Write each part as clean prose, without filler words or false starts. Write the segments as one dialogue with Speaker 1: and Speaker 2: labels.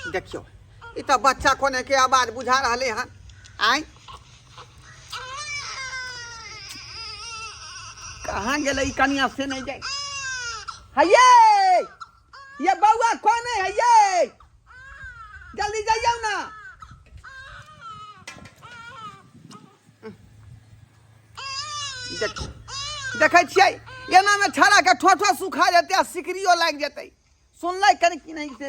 Speaker 1: देखियौ, ई तऽ बच्चा कोने के आवाज बुझा रहलै हन। आँय, कहाँ गेलै ई कनिया से नहि जाय। हये ये बौआ कोने है ये, जल्दी जाइयौ ना। देख, देखै छियै एनामे छड़ाके ठोठो सुखा जेतै आ सिकरियो लागि जेतै। सुनलै कनि की नहीं से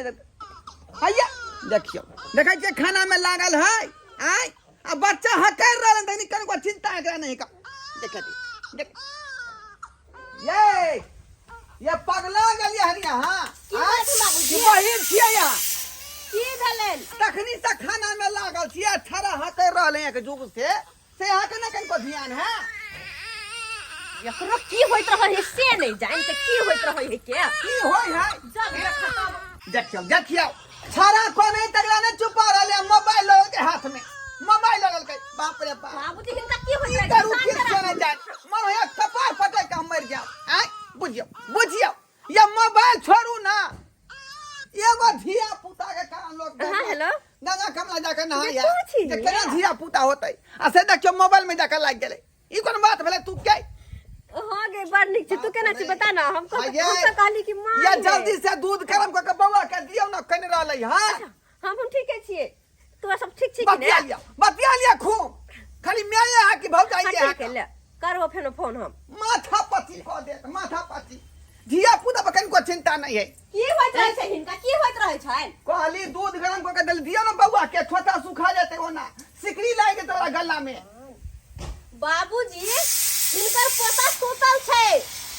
Speaker 1: हैया। देखियौ, देखै छियै खानामे लागल है। आँय, आ बच्चा हकरि रहल हन, तखनी कनिको चिंता एकरा नहीं का। देख देख ये ये पगला गेलियै हन यहाँ।
Speaker 2: की बात है बाबूजी?
Speaker 1: की बहिन छियै यहाँ?
Speaker 2: की भेलै?
Speaker 1: तखनी से खाना में लागल छियै, छड़ा हकरि रहल है एक जुग से अहाँके ने कनिको ध्यान है?
Speaker 2: एकरो की होइत रहै है से नहि जानि तऽ की होइत रहै है के
Speaker 1: की होय है?
Speaker 2: जब देखा तब।
Speaker 1: देखियौ देखियौ, छड़ा कोने तकरा ने चुपा रहले, मोबाइल लगल के हाथ में, मोबाइल लगल के। बाप रे बाप।
Speaker 2: बाबूजी, हिनका की होइत
Speaker 1: की
Speaker 2: रहै?
Speaker 1: करू?
Speaker 2: शांत
Speaker 1: की
Speaker 2: राखू।
Speaker 1: से जाए मन होया कपार पटक के हम मर जाओ। आय बुझियौ बुझियौ, ये मोबाइल छोड़ू ना, एगो धिया पुता के कारण लोग
Speaker 2: हाँ, हेलो।
Speaker 1: गंगा कमला जाके नहाय
Speaker 2: ये कोन छी?
Speaker 1: जे केना धिया पुता होतै, आ से देखियौ मोबाइल में जाके लागि गेलै। ई कोन बात भेलै? तू के
Speaker 2: हाँ गे, बड़ नीक छै। तू केना छी बता ना। हम
Speaker 1: हाँ, ये-
Speaker 2: हम तऽ कहली कि माँ
Speaker 1: ये जल्दी से दूध गरम कऽ के बौआ के दियौ ना, कनि रहलै। हाँ
Speaker 2: अच्छा, हम ठीके छियै, तोरा सब ठीक छी कि
Speaker 1: बतिया
Speaker 2: ने?
Speaker 1: लिया, बतिया लिया खूब, खाली माये है कि भौजाई
Speaker 2: हाँ,
Speaker 1: है?
Speaker 2: ठीक है, ले करबो फेनो फोन हम।
Speaker 1: माथा पति कऽ देत, माथा पति। धिया पुता पर कनिको चिंता नहीं है।
Speaker 2: की होइत रहै छै हिनका? की होइत रहै छै?
Speaker 1: कहली दूध गरम कऽ के देल दियौ ने बौआ के, थोथा सुखा जेतै, ओना सिकरी लागि जेतै ओकरा गला में।
Speaker 2: बाबूजी, हिनकर पोता सुतल छै।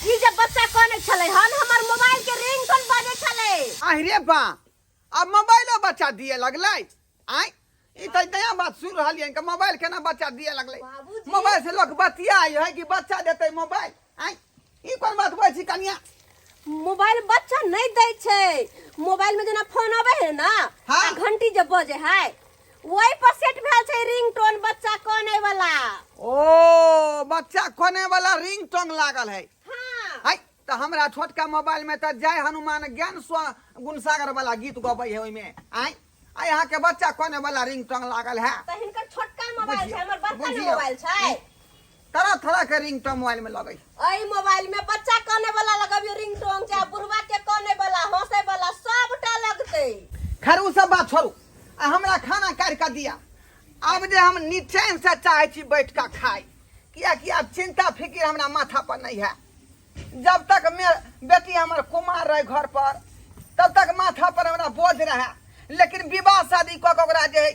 Speaker 2: ई जे बच्चा कनै छलै हन, हमर मोबाइल के रिंगटोन बजै छलै।
Speaker 1: आहि रे बा, आब मोबाइलो बच्चा दिए लगलै? आँय, ई तऽ नया बात सुनि रहलियै कि मोबाइल केना बच्चा दिए लगलै?
Speaker 2: बाबूजी।
Speaker 1: मोबाइल से लोक बतियाइ है कि बच्चा देतै मोबाइल? आँय, ई कोन बात कहै छी कनिया?
Speaker 2: मोबाइल बच्चा नहि दै छै। मोबाइल में जेना फोन अबै है ना,
Speaker 1: हाँ।
Speaker 2: आ घंटी जे बजे है, ओहि पर सेट भेल छै रिंगटोन बच्चा कनै वाला।
Speaker 1: ओ, बच्चा कोने वाला रिंग टोंग लागल है?
Speaker 2: हाँ।
Speaker 1: है तऽ हमरा छोटका मोबाइल में तऽ जय हनुमान ज्ञान स्व गुणसागर वाला गीत गबै है ओहिमे। आँय, आ यहाँ के बच्चा कोने वाला रिंग टोंग लागल है?
Speaker 2: तऽ हिनकर छोटका मोबाइल छै, हमर बड़का ने
Speaker 1: बुझियौ।
Speaker 2: मोबाइल छै।
Speaker 1: तरह तरह के रिंग टोंग मोबाइल में लगै।
Speaker 2: एहि मोबाइल में बच्चा कने वाला लगबियो रिंगटोन, चाहे बुढ़वा के कने वाला, हंसे वाला, सबटा लगतै।
Speaker 1: खैर, ओ सब बात छोड़ू, आ हमरा खाना काटि कऽ दिया। आब जे हम निचैन से चाहै छी बैठ कऽ खाइ, कियाकि आब चिंता फिकिर हमरा माथा पर नहीं है। जब तक मे बेटी हमर कुमार रहे घर पर, तब तक माथा पर हमरा बोझ रहे, लेकिन विवाह शादी कऽ के ओकरा जे है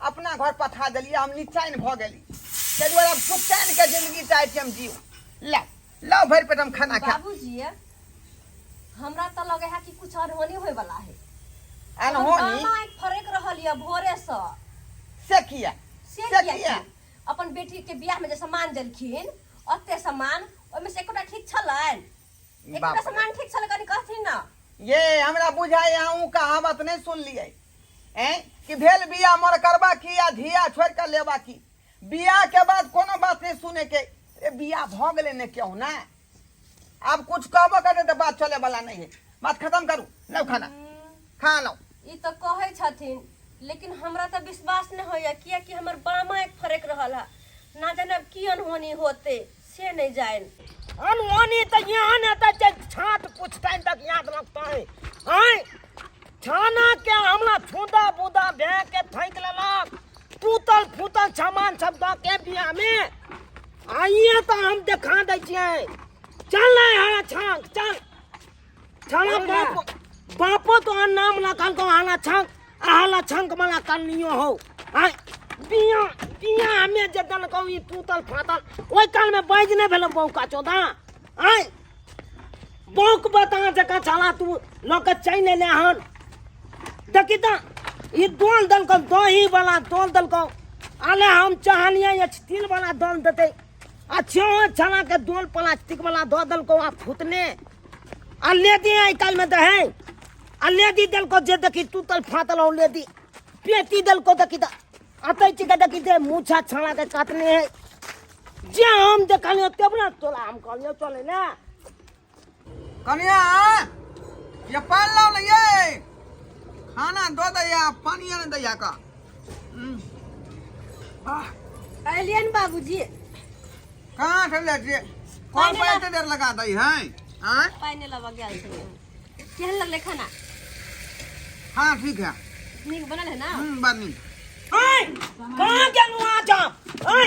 Speaker 1: अपना घर पठा देलियै, हम निचैन भऽ गेली। ताहि दुआरे आब सुख चैन के जिंदगी चाहै छी हम जीव। ले लाउ, भरि पेट हम खाना खा।
Speaker 2: बाबूजी, हमरा तऽ लगे है कि कुछ अनहोनी होय वाला है।
Speaker 1: अनहोनी?
Speaker 2: मामा एक फरक रहल ये भोरे से।
Speaker 1: से किया?
Speaker 2: से
Speaker 1: से
Speaker 2: किया?
Speaker 1: किया?
Speaker 2: कि अपन बेटी के बियाह में जे सामान देलखिन, ओते सामान, ओहिमे से एकोटा ठीक छलनि? एकोटा
Speaker 1: बाप रे।
Speaker 2: सामान ठीक छलै? कनि कहथिन ना।
Speaker 1: ये हमरा बुझाइ अहूँ कहावत नहीं सुनलियै ऐं कि भेल बियाह मोर करबा की आ धिया छोड़ कऽ लेबा की। बियाह के बाद कोनो बात नहीं सुने के। ए बियाह भऽ गेलै ने क्यों ना, आब कुछ कहबो करतै तऽ बात चले वाला नहीं है। बात खत्म करू, लौ खाना खा लौ।
Speaker 2: ई तऽ कहै छथिन, लेकिन हमरा तऽ विश्वास नहि होइए, कियाकि हमर बामा एक फरक रहल है। ना जाने अब की अनहोनी होते से नहीं जान।
Speaker 3: अनहोनी तऽ यहाँ ने तऽ जे छात पुछतनि तक याद रखतै। आँय, छाना के हमरा छूदा बूदा भए के थैक लेलक, टूटल फूटल सामान सब दऽ के बियाह में। आइए तऽ हम देखा दै छियै। चल ना यहाँ छांक, चल छाना। बाप बापो तो नाम लखल को हाला छांक आहाला छंक वाला करनियो हो। आय, बिया बिया हमें जे दलकौ ई टूटल फाटल, ओहि काल में बाजि नहि भेलौ बौका चोदा। आय, बौक बता जकाँ छला तू लऽ के चलि एले हन। देखी तऽ ई दोल देलकौ, दही वाला दोल देलकौ। आले हम चाहलियै ये स्टील वाला दोल देतै, आ छेहो छला के दोल प्लास्टिक वाला दऽ देलकौ। आ फुटने आ लेदी आइ काल्हि में दहे आ लेदी देलको जे देखी टूटल फाटल हो लेदी पेटी देलको। देखी तऽ अतै चिका, देखी जे मूछा छाड़ा के काटने है। जे हम देखलियो तब ना तोला हम कहलियो चले ना।
Speaker 1: कनिया, ये पान लाओ ना, ये खाना दऽ दैया पानिए नहि दैया का। आह,
Speaker 2: अलियन बाबूजी।
Speaker 1: कहाँ से ले छियै? कौन
Speaker 2: पानि
Speaker 1: पर
Speaker 2: ला-
Speaker 1: एते देर लगा दै है? आँय?
Speaker 2: पानि लेबऽ गेल छलियै। केहन लगलै खाना?
Speaker 1: हाँ, ठीक है।
Speaker 2: नीक बनल है ना?
Speaker 1: बड़ नीक।
Speaker 3: आय कहाँ गेलहुँ अहाँ सब? आय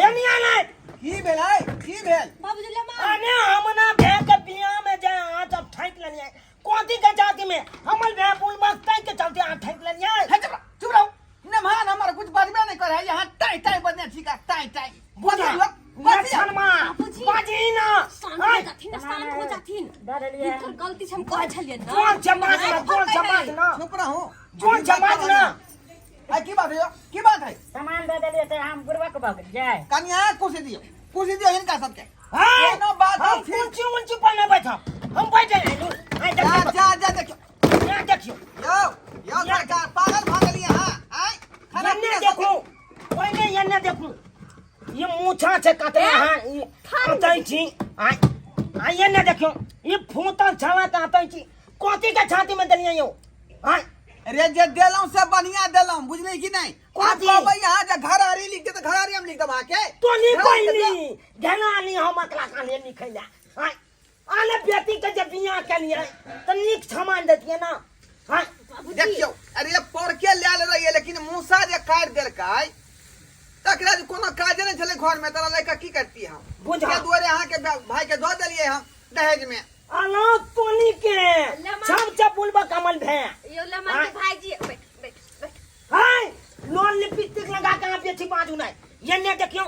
Speaker 3: एनिया नहि।
Speaker 1: की भेलै? की भेल?
Speaker 2: बाबूजी ले माँ।
Speaker 3: अने हमना भे के बियाह में जाय अहाँ सब ठकि लेलियै कोथी के जाति में हमर भे पुल मस्त तै के चलते अहाँ ठकि लेलियै।
Speaker 1: हे, चुप रहो, चुप रहो। नमहान हमर कुछ बजबे नहीं करे है यहाँ। टाई टाई बजने छी का टाई टाई।
Speaker 3: बुझा
Speaker 1: बजियो।
Speaker 3: लक्षणमा
Speaker 2: बाबूजी।
Speaker 3: बाजी ना।
Speaker 2: शांत हो जाथिन ना, शांत हो जाथिन। हिनकर गलती छै, हम कहै छलियै ना।
Speaker 3: जोन जमात ना, जोन जमात ना।
Speaker 1: चुप रहो।
Speaker 3: जोन जमात ना।
Speaker 1: है, की बात है यो? की बात है?
Speaker 4: सामान दऽ देलियै तऽ हम बुड़बक भऽ गेलियै?
Speaker 1: कनिया, कुर्सी दियो, कुर्सी दियो हिनका सबके।
Speaker 3: हाय,
Speaker 1: कोनो बात
Speaker 3: हम
Speaker 1: अछि?
Speaker 3: कुंची उंची पर नहीं बैठब, हम बैठे नहीं लू। आइ
Speaker 1: जा
Speaker 3: देखियौ।
Speaker 1: जा जा, देखियो।
Speaker 3: यहाँ देखियौ।
Speaker 1: यो यो सरकार, पागल भऽ गेलियै अहाँ? आँय, खाना
Speaker 3: एन्ने
Speaker 1: पीना
Speaker 3: देखू, पहिले एन्ने देखू। ई मूछा छै कतरा। हाँ, ई आतै छी। आइ आइ एन्ने देखियौ, ई फूतल छाला के आतै छी। कथी के छाती में देलियै यौ? आइ
Speaker 1: रे, जे देलहुँ से बढ़िया देलहुँ, बुझली कि नहि? आब
Speaker 3: कथी?
Speaker 1: कहबै अहाँ जे घरारी लिख दे तऽ घरारी हम लिख देब अहाँके।
Speaker 3: तो नहीं
Speaker 1: घरारी
Speaker 3: कोई
Speaker 1: लिख देब।
Speaker 3: नहीं घेना नहीं, हम अकला काने नहीं खैला। आइ आने बेटी के जे बियाह केलियै तऽ नीक सामान देतियै ना? आइ
Speaker 1: देखियौ, अरे पढ़के लायल रहियै, लेकिन मूसा जे काटि देलकै तकरा जे कोनो काजे नहि छलै घरमे, तोरा लड़का की करती हम?
Speaker 3: बुझा।
Speaker 1: ताहि दुआरे अहाँके भाई के दऽ देलियै हम दहेज में।
Speaker 3: आलो तोनी के
Speaker 2: लमा-
Speaker 3: सब जब बोलबा कमल भे।
Speaker 2: यो लमान के भाईजी, बैठ बैठ बैठ।
Speaker 3: हाय, लोन लिपस्टिक लगा के अहाँ बेटी बाजू नहीं। ये देखियो,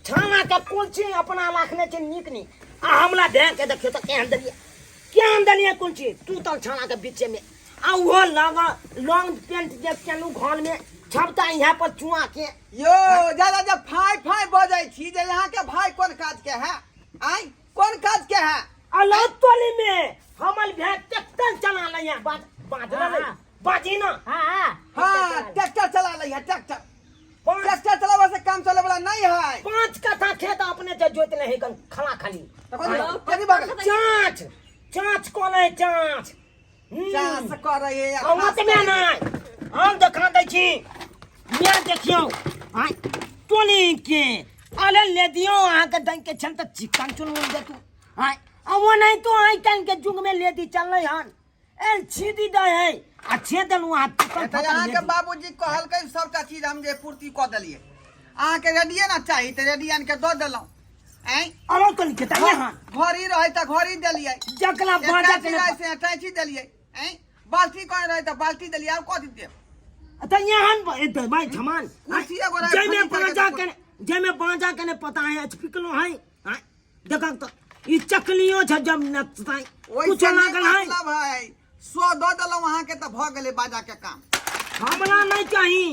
Speaker 3: छाना के कुलची अपना राखने छै नीक नीक, आ हमला भे के देखियो तऽ केहन देलियै, केहन देलियै कुलची टूटल छाना के बीचे में, आ ओहो लगा लॉन्ग पेंट जे केलू घर में छबता यहाँ पर चुआ के।
Speaker 1: यो ज्यादा जब फाई फाई बजै छी जे यहाँ के भाई कोन काज के है? आय, कोन काज के है?
Speaker 3: अलग टोली में हमर भे ट्रैक्टर चला लैया। बाज बाज
Speaker 4: हाँ।
Speaker 3: ना, बाजी ना।
Speaker 4: हाँ।
Speaker 1: हाँ, ट्रैक्टर चला लै है ट्रैक्टर।
Speaker 3: पाँच
Speaker 1: ट्रैक्टर चलाबे से काम चले वाला नहीं है।
Speaker 3: 5 कट्ठा खेत अपने से जोत नहीं गन खला खाली।
Speaker 1: तऽ कथी कथी भऽ गेलै?
Speaker 3: चाँच चाँच कोने चाँच।
Speaker 1: चास करै है।
Speaker 3: अहाँ में नहीं, हम देखा दै छी। मैं देखियौ, आय टोली के अरे ले दियो अहाँ के दंग के छन तऽ चिकन चुनमुन देतू। आय आ वो नहीं तो आइ काल्हि के युग में लेदी चललै हन, एल छीदी दै है आ छे देलहुँ अहाँ टूटल
Speaker 1: तऽ
Speaker 3: फटल
Speaker 1: अहाँके
Speaker 3: लेदी।
Speaker 1: बाबूजी कहलकै सबटा चीज हम जे पूर्ति कऽ देलियै। अहाँके रेडिये ने चाही तऽ रेडी आनि के दऽ देलहुँ। आँय?
Speaker 3: अरो टोली के तऽ यहाँ
Speaker 1: घड़ी रहै तऽ घड़ी देलियै।
Speaker 3: जकला बाजा
Speaker 1: अटैची
Speaker 3: के
Speaker 1: रहै से अटैची देलियै। आँय, बाल्टी कहे रहै तऽ बाल्टी देलियै। आब कथी देब?
Speaker 3: तऽ यहाँ एतै भाई छमान
Speaker 1: कुर्सी एगो रहै,
Speaker 3: जाहिमे
Speaker 1: फर्नीचर के
Speaker 3: बाजा
Speaker 1: तऽ
Speaker 3: के, जाहिमे बाजा के नहि पता है, अचपिकलो है। आँय देखक तऽ ई चकलियो छै जब नचतै
Speaker 1: ओहिसँ
Speaker 3: कुछो
Speaker 1: नहि
Speaker 3: लागल है।
Speaker 1: मतलब है, सौ दऽ देलहुँ अहाँके तऽ भऽ गेलै बाजा के काम।
Speaker 3: हमरा नहीं चाही,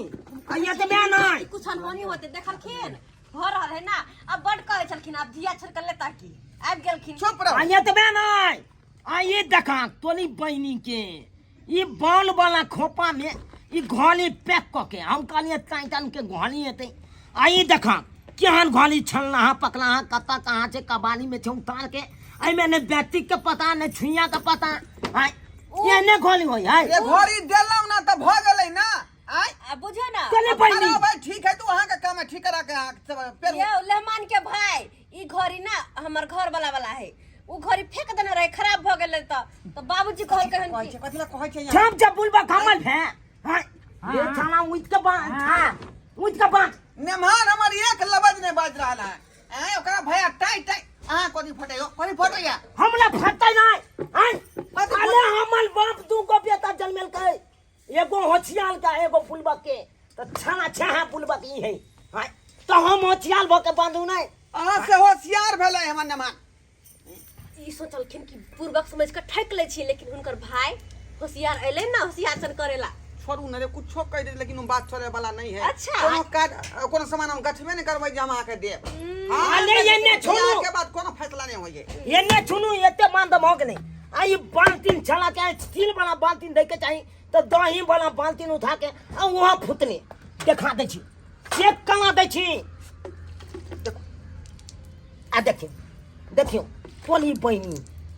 Speaker 3: आ एतबे नहीं।
Speaker 2: कुछ अनहोनी होते देखलखिन भऽ रहल है ना। अब बड कहै छलखिन, आब धिया छोड़ के लेता की आबि गेलखिन।
Speaker 1: चुप
Speaker 3: आ
Speaker 1: रहू।
Speaker 3: एतबे नहीं, आ ई देखा तोनी बहिनी के ई बाल वाला खोपा में ई घाली पैक कऽ के, हम कहलियै टाइटन के घाली हेतै। आ ई देखा केहन घाली छलना है, पकला है, कतऽ कहाँ छै, कबाली में छै उतार के। एहिमे ने व्यक्ति के पता ने छुइया के पता। आय एहने घाली होइ है?
Speaker 1: ये घड़ी देलहुँ ना तऽ भऽ गेलै ना। आँय?
Speaker 2: आ बुझो ना।
Speaker 3: चले बहिनी।
Speaker 1: अरे भाई, ठीक है, तू अहाँके काम है, ठीक करा के अहाँ सब पेरू।
Speaker 2: यो लेहमान के भाई, ई घड़ी ना हमर घर वाला वाला है। उ घड़ी फेंक देने रहे, खराब भ गेलै तऽ बाबूजी कहलकै हन
Speaker 1: कहै
Speaker 2: कि
Speaker 1: छै, कथी लए कहै छै यहाँ?
Speaker 3: छप छप बुलबा कमल भे। हाय ये छाना उठ के बांध, उठ के बांध।
Speaker 1: नेमहान हमर एक लबज नहि बाजि रहल है। आँय, ओकरा भैया टाइ टाइ अहाँ कथी फटैयो, कथी फटैया?
Speaker 3: हमला फटै नहीं। आय
Speaker 1: कथी?
Speaker 3: अरे हमर बाप दू गो बेटा जन्मेलकै, एगो होशियार का, एगो बुलबक के। तऽ छाना छाहा बुलबक ई है। आय तऽ हम होशियार भऽ के बांधू नहीं?
Speaker 1: अहाँ से होशियार भेलै हमर नेमहान।
Speaker 2: ई सोचलखिन कि पूर्वक समझ के ठकि लै छी, लेकिन हुनकर भाई होशियार अयलै ना, होशियार सन करेला।
Speaker 1: छोड़ू ने रे, कुछो कहि दे लेकिन ओ बात छोड़े वाला नहीं है।
Speaker 2: अच्छा।
Speaker 1: कोनो काज, कोनो सामान हम गछबे नहीं करबै जे हम अहाँके देब। हाँ,
Speaker 3: अरे एने छोड़ू।
Speaker 1: बियाह के बाद कोनो फैसला नहीं होइए।
Speaker 3: एने छुनू, एते मान दम हो के नहीं। आ ई बाल्टीन छला के स्टील वाला बाल्टीन दै के चाही तऽ दही वाला बाल्टीन उठा के आ वहाँ फुतने देखा दै छी, चेक कमा दै छी। देखो आ देखियौ, देखियौ टोली बहिनी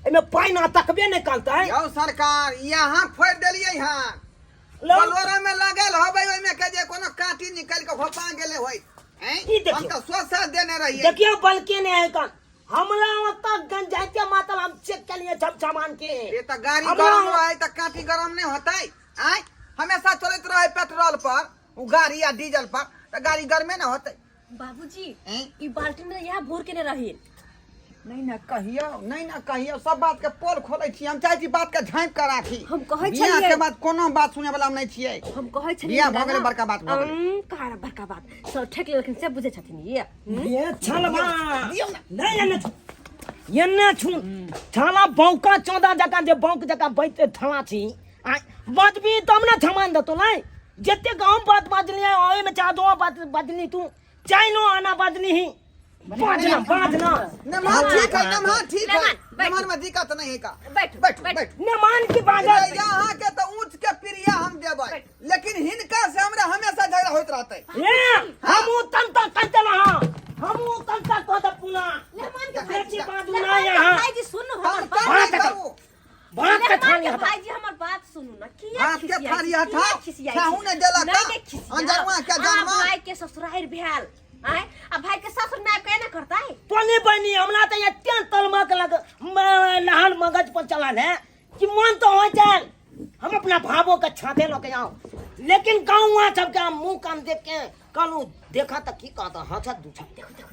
Speaker 3: एहिमे पानि अटकबे नहि करतै।
Speaker 1: यौ सरकार, यहाँ फोड़ि देलियै हन। बलोरा में लागल होबै, ओहिमे के जे कोनो काटी निकलि के घोपा गेलै होय। हैं?
Speaker 3: ई देखियौ।
Speaker 1: हम तऽ सोच देने रहियै।
Speaker 3: देखियौ, बलके नहि है कन हमरा ओतऽ गंजाइते मातल। हम चेक केलिए सब सामान के।
Speaker 1: ये तऽ गाड़ी
Speaker 3: हमरा
Speaker 1: गरम रहै तऽ काटी गरम नहि होतै? आँय, हमेशा चलैत रहै पेट्रोल पर ओ गाड़ी या डीजल पर, तऽ गाड़ी गरमे ने होतै?
Speaker 2: बाबूजी,
Speaker 1: हैं?
Speaker 2: ई बाल्टी में इएह भोर केने रही।
Speaker 1: नहीं ना कहियो, नहीं ना कहियो, सब बात के पोल खोलै छी। हम चाहै छी बात के झाँपि के राखी।
Speaker 2: हम कहै
Speaker 1: बियाह
Speaker 2: छलियै।
Speaker 1: के बाद कोनो बात सुने वाला हम नहीं छियै।
Speaker 2: हम कहै छलियै
Speaker 1: बियाह भऽ
Speaker 2: दादा,
Speaker 1: गेलै, बड़का बात भऽ गेलै।
Speaker 2: कहाँ बड़का बात, सब ठेक लेलखिन से बुझै छथिन ये।
Speaker 3: ये छलबा।
Speaker 1: दियौ ना।
Speaker 3: नहीं, एने छु, एने छु। छाला बौका चौदा जकाँ जे बौक जकाँ बैठ छला छी। आ बजबी तब ने छमान देतो। नहीं, जते गाँव बात बजलियै ओहिमे चादो बात बजली, तू चाइनो आना बजली ही। बाजना बाजना।
Speaker 1: नमहर ठीक है, नमहर ठीक है।
Speaker 2: लेमन, बैठू।
Speaker 1: नमहर में दिक्कत नहीं है का।
Speaker 2: बैठू,
Speaker 1: बैठू।
Speaker 2: बैठू।
Speaker 1: बैठू।
Speaker 3: नमान की बाजत।
Speaker 1: यहाँ के तो ऊंच के प्रिया हम देबै, लेकिन हिनका से हमरा हमेशा झगड़ा होइत रहतै।
Speaker 3: ए, हमू तन तक कहते रहा, हमू तन तक कहते पुना।
Speaker 2: लेमन के
Speaker 3: बेटी
Speaker 2: भाईजी,
Speaker 3: बाजू
Speaker 2: लेमन
Speaker 3: ना
Speaker 2: के
Speaker 3: यहाँ।
Speaker 2: भाईजी, सुनू
Speaker 1: हम
Speaker 2: हमर
Speaker 1: तंग
Speaker 2: बात।
Speaker 1: नहीं
Speaker 3: बात
Speaker 1: करू।
Speaker 3: भात के
Speaker 2: लेमन
Speaker 3: थाली
Speaker 2: के
Speaker 3: हटा।
Speaker 2: भाईजी, हमर बात सुनू ना। किया
Speaker 1: हाथ के
Speaker 2: खिसियाइ
Speaker 1: थाली
Speaker 2: छी?
Speaker 1: हटाओ।
Speaker 2: किया खिसियाइ छी?
Speaker 1: छाहू ने देलक
Speaker 2: नहीं,
Speaker 1: का?
Speaker 2: नहीं खिसियाओ।
Speaker 1: अंजरुआ के
Speaker 2: आ
Speaker 1: जन्मा।
Speaker 2: भाई के ससुरारि भेल आय, आ भाई के ससुर में आबि के एना करतै?
Speaker 3: तो नहीं बनी, हमरा तो एते तलमक लग नहल मगज पर चलल है कि मन तो हो जाए हम अपना भावों के छाते लऽ के जाओ, लेकिन गाँव सबके हम मुंह कान देख के कहलू देखा तऽ की कहता हंसत दू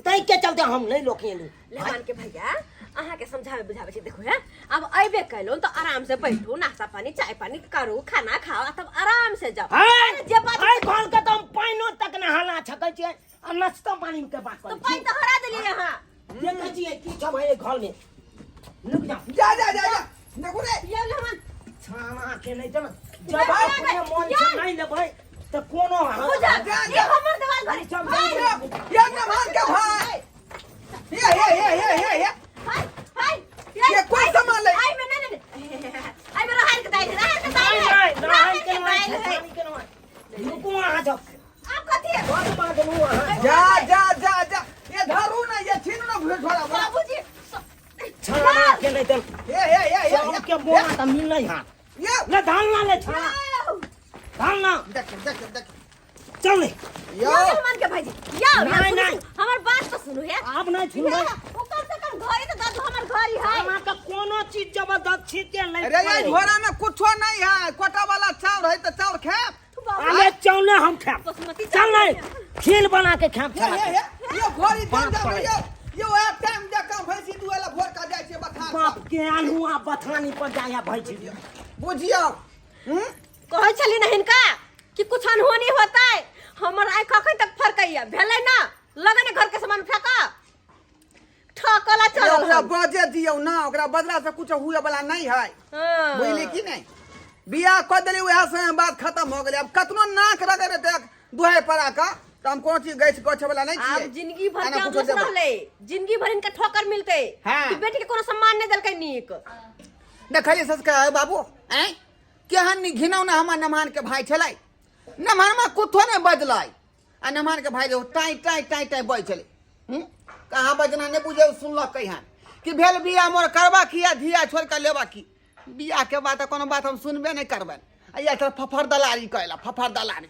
Speaker 3: तै के चलते हम नहीं लोक एलू।
Speaker 2: लेमान के भैया, अहाँ के समझावे बुझावे छी। देखो है, अब अबे कैलो तो आराम से बैठू, नाश्ता पानी चाय पानी करू, खाना खाओ आ तब आराम से जाओ।
Speaker 3: हाय।
Speaker 2: अरे जे बात
Speaker 3: हाय, खोल के तो हम पानिो तक न हला छकै छियै आ नाश्ता पानी के बात
Speaker 2: तो
Speaker 3: करै
Speaker 2: पानि
Speaker 3: छी।
Speaker 2: तऽ हरा देलियै अहाँ।
Speaker 3: देखै छियै की सब है घर में, रुक जा।
Speaker 1: जा जा जा जा, देखू रे।
Speaker 2: यौ लेमान।
Speaker 3: छाना के नहीं तऽ जब अपने मन से नहीं लेबै तऽ कोनो
Speaker 2: बुझा
Speaker 1: जा,
Speaker 2: ई
Speaker 1: जा।
Speaker 2: हमर देवाल भरी
Speaker 3: चल,
Speaker 2: हाय,
Speaker 1: ये ये नमहर के भाई, ये ये ये ये ये ये।
Speaker 2: हाय हाय।
Speaker 1: ये कोई सामान ले।
Speaker 2: आई में नहीं नहीं, आई में रहर के दाइल, रहर के दाइल
Speaker 3: नहीं
Speaker 2: है,
Speaker 3: नहीं, रहन के
Speaker 2: रहर के
Speaker 3: नहीं,
Speaker 2: दाइल है।
Speaker 3: छानी के नहीं, रुकू अहाँ सब।
Speaker 2: आप कथी है?
Speaker 3: बड़ बाजलू अहाँ।
Speaker 1: जा जा जा जा, ये धरू ना, ये छीनू ना भूल छोड़ा बड़ा।
Speaker 2: बाबूजी,
Speaker 3: छाना के नहीं तऽ
Speaker 1: ये ये ये ये।
Speaker 3: सबके बोना तऽ मिललै हाथ।
Speaker 1: ये
Speaker 3: ले धान ना, ले छाना।
Speaker 2: यौ
Speaker 3: धान ना।
Speaker 1: देख देख देख।
Speaker 3: चल ले।
Speaker 1: यो।
Speaker 2: यौ मेहमान के भाईजी, यौ यौ,
Speaker 3: नहीं,
Speaker 2: सुनू,
Speaker 3: नहीं।
Speaker 2: हमर बात तो सुनू हे।
Speaker 3: आब नहीं सुनबै।
Speaker 2: ओ कम से कम घरे तो दर्द हमर घर ही है।
Speaker 3: अहाँ के कोनो चीज जबरदस्त छीके नहीं।
Speaker 1: अरे ये झोरा में कुछो नहीं है, कोटा वाला चाउर है तो चाउर खेप।
Speaker 3: अरे चावल हम खाएब।
Speaker 2: बासमती
Speaker 3: चल
Speaker 2: चावल।
Speaker 3: नहीं, खीर बना के खाएब।
Speaker 1: ये ये ये ये घोड़ी
Speaker 3: बाप
Speaker 1: दे दे।
Speaker 3: रे।
Speaker 1: ये ये वह टाइम दे कम भैंसी दुआला भोर का जाइ छै बथान पर।
Speaker 3: बाप के आलू आ बथानी पर जाया भैंसी।
Speaker 1: बुझियौ, हम्म।
Speaker 2: कहै छली ना हिनका कि कुछ अनहोनी होतै, हमर आँखि अखन तक फरकैया भेलै ना। लगन घर के सामान फेंका ठकला
Speaker 1: ये
Speaker 2: चलल
Speaker 1: ओकरा
Speaker 2: हन।
Speaker 1: बजे दियौ ना, ओकरा बदला से कुछ हुए वाला नहीं है।
Speaker 2: हाँ।
Speaker 1: बुझली कि नहीं? बियाह कऽ देली, वएह समय बात खत्म हो गेलै। अब कतनो नाक रगड़े देख दुहाई पर आके तऽ हम कोनो चीज गैछ गछे वाला नहीं
Speaker 2: आब
Speaker 1: छियै।
Speaker 2: जिंदगी भर
Speaker 1: एना
Speaker 2: के
Speaker 1: कुछो
Speaker 2: अवसर
Speaker 1: देबै।
Speaker 2: रहलै, जिंदगी भर इनका ठोकर मिलतै
Speaker 1: हाँ।
Speaker 2: कि बेटी के कोनो सम्मान नहीं देलकै नीक।
Speaker 1: देखलियै संस्कार बाबू, आँय, केहन नी घिनौना हमर नमहान के भाई छलै। नमहानमा कुछो नहि बजलै आ नमहान के भाई टाइ टाइ टाइ टाइ बजै छलै। हूँ? कहाँ बजना नहि बुझे सुनलक कहिया कि भेल बियाह मोर करबा की आ धिया छोड़ कऽ लेबा की। बियाह के बाद कोनो बात हम सुनबे नहि करबनि आ इएह तरह फफर दलाली कैला फफर दलाली।